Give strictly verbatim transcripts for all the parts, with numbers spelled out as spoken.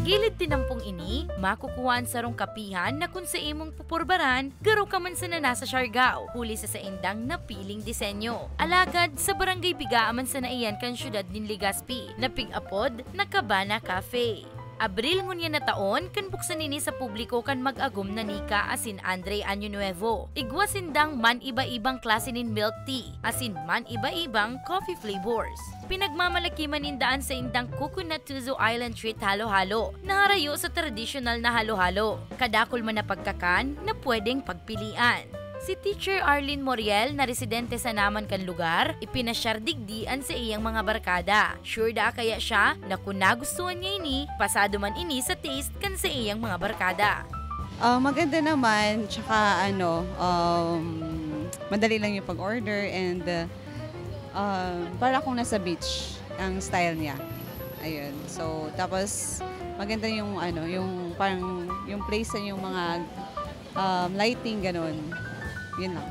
Hilid tinampong ini, makukuha an sarong kapihan na kun sa imong pupurbaran, garo ka man sana nasa Siargao, huli sa saindang napiling disenyo. Alagad, sa Barangay Bigaa man sana iyan kan siyudad nin Legazpi, na pig-apod na Cabana Cafe. Abril ngunyan na taon, kan buksan ini sa publiko kan mag-agom na Nika asin Andre Año Nuevo. Igwa sindang man-iba-ibang klase nin milk tea, asin man-iba-ibang coffee flavors. Pinagmamalaki man ninda an saindang Coconut Tuzo Island Treat Halo-halo, na harayo sa tradisyonal na halo-halo. Kadakul man na pagkakan na pwedeng pagpilian. Si Teacher Arlene Moriel, na residente sana man kan lugar, ipinasyar digdi an saiyang mga barkada. Sure daa kaya siya na kun nagustuhan niya ini, pasado man ini sa taste kan saiyang mga barkada. Ah, maganda naman, tsaka ano, um, madali lang yung pag-order and uh, um, para akong nasa beach ang style niya. Ayun. So, tapos maganda yung ano, yung parang yung place na yung mga um, lighting, ganun. Yun lang.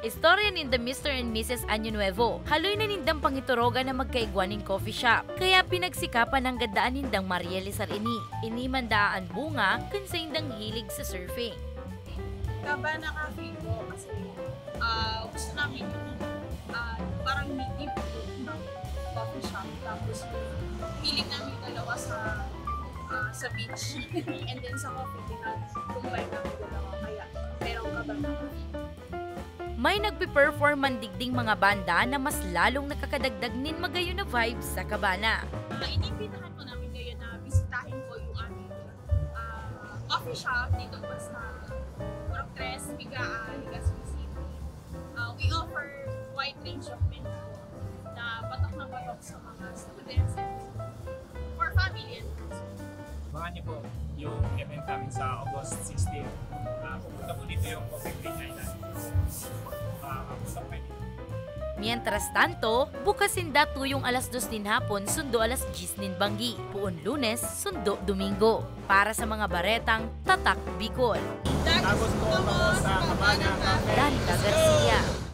Istorya ninda Mister and Missus Año Nuevo. Haloy na nindang pangiturogan na magkaigwa nin coffee shop. Kaya pinagsikapan ang gandaan nindang marealisar ini. Ini man daa an bunga kan saindang hilig sa surfing. Cabana Cafe po kasi ah, gusto namin yung ah, parang native yung coffee shop. Tapos yung feeling namin dalawa sa ah, sa beach. And then sa coffee, pinag-combine namin dalawa. Kaya merong Cabana Cafe. May nagpe-perform man digding mga banda na mas lalong nakakadagdag nin magayon na vibes sa Cabana. Uh, iniimbitahan po namin kayo na bisitahin po yung aming uh, coffee shop dito po sa Purok Tres, Bigaa, Legazpi City. Uh, we offer wide range of menu po na patok na patok sa mga students and for family and friends. Abangan niyo po yung event namin sa August sixteen. Uh, pupunta po dito yung Coffee Green Island. So, uh, pupunta po kayo dito. Mientras tanto, bukas sinda tuyong alas dos nin hapon sundo alas diyes nin banggi, poon Lunes sundo Domingo. Para sa mga baretang Tatak Bicol. Tapos po ako sa Cabana Cafe. Danta Garcia.